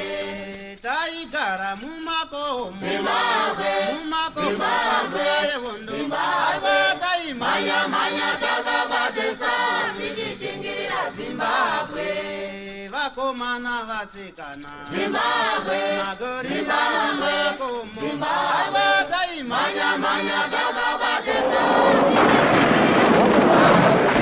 taigara mumakomo Zimbabwe mumakomo yehondo aiwa taimhanya mhanya takabatesa tichichingira Zimbabwe vakomana vasikana Zimbabwe magorira mumakomo Zimbabwe taimhanya mhanya takabatesa tichichingira Zimbabwe.